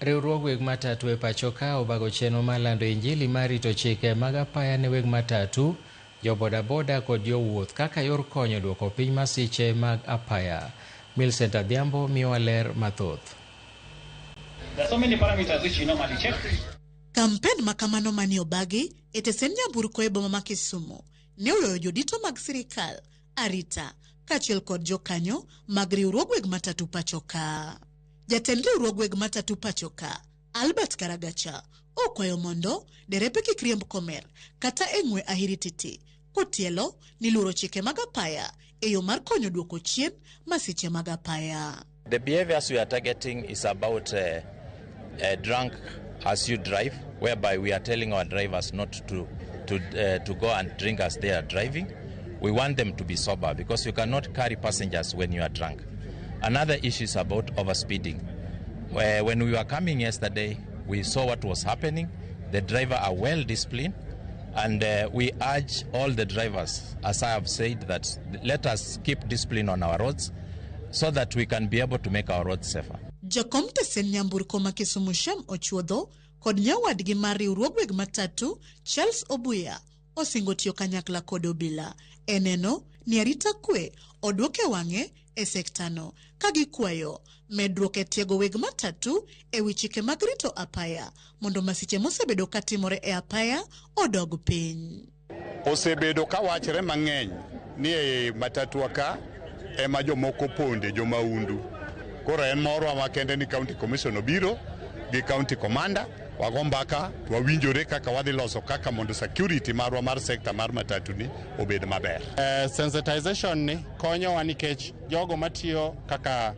Riwruog weg matatu e pacho ka obago chenro mar lando injili mar rito chike mag apaya ne weg matatu, jo bodaboda kod jowuoth kaka yor konyo duoko piny masiche mag apaya. Millicent Adhiambo miyowa ler mathoth. There are so many parameters which you normally check. Kampen ma kamano mane obagi e tesend nyamburko e boma ma Kisumu ne oloyo jodito mag sirikal, arita kaachiel kod jokanyo mag riwruog weg matatu pacho ka. Jatend riwruog weg matatu pacho ka, Albert Karagacha, okwayo mondo derepe kik riemb komer kata e ng'we ahirititi kotielo ni luoro chike mag apaya e yo mar konyo duoko chien masiche mag apaya. The behaviors we are targeting is about drunk as you drive, whereby we are telling our drivers not to go and drink as they are driving. We want them to be sober because you cannot carry passengers when you are drunk. Another issue is about overspeeding. When we were coming yesterday, we saw what was happening. The driver are well disciplined, and we urge all the drivers, as I have said, that let us keep discipline on our roads so that we can be able to make our roads safer. Jakom tesen nyamburko ma Kisumu Shem Ochuodho kod nyawadgi mar riwruog weg matatu Charles Obuya osingo tiyo kanyakla kod obila e neno ni arita kwe oduok e wang'e e sektano ka gikwayo medruok e tiego weg matatu e wi chike mag rito apaya mondo masiche mosebedo katimore e apaya odog piny. Osebedo ka wachre mang'eny ni e matatu ka ema jomoko ponde jomaundu. Koro en morwa makende ni county commission obiro gi county commander wago mbaka to wawinjore kaka wadhi loso kaka mondo security marwa mar sector mar matatu ni obed maber. Sensitization ni konyowa nikech jogo matiyo kaka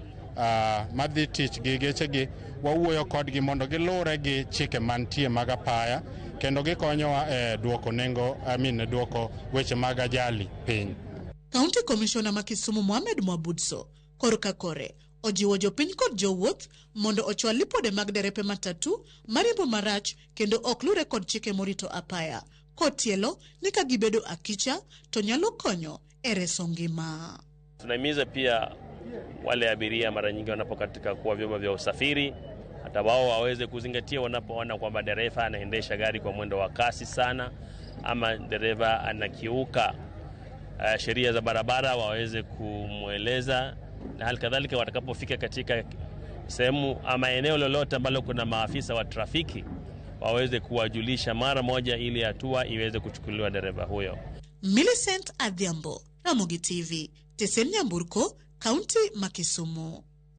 madhi tich gi gechegi wawuoyo kodgi mondo gilure gi chike mantie mag apaya kendo gikonyowa e duoko nengo, I mean, duoko weche mag ajali piny. County Commissioner ma Kisumu Mohamed Mwabudso korka kore ojiwo jopiny kod jowuoth mondo ochwal lipode mag derepe matatu mariembo marach kendo ok lure kod chike morito apaya kotielo ni ka gibedo akicha to nyalo konyo e reso ngima. Tunahimiza pia wale abiria mara nyingi wanapo katika kuwa vyombo vya usafiri, hata wao waweze kuzingatia wanapoona kwamba dereva anaendesha gari kwa mwendo wa kasi sana ama dereva anakiuka sheria za barabara, waweze kumweleza, na hali kadhalika watakapofika katika sehemu ama eneo lolote ambalo kuna maafisa wa trafiki waweze kuwajulisha mara moja ili hatua iweze kuchukuliwa dereva huyo. Millicent Adhiambo, Ramogi TV, Tesen Nyamburko, Kaunti ma Kisumu.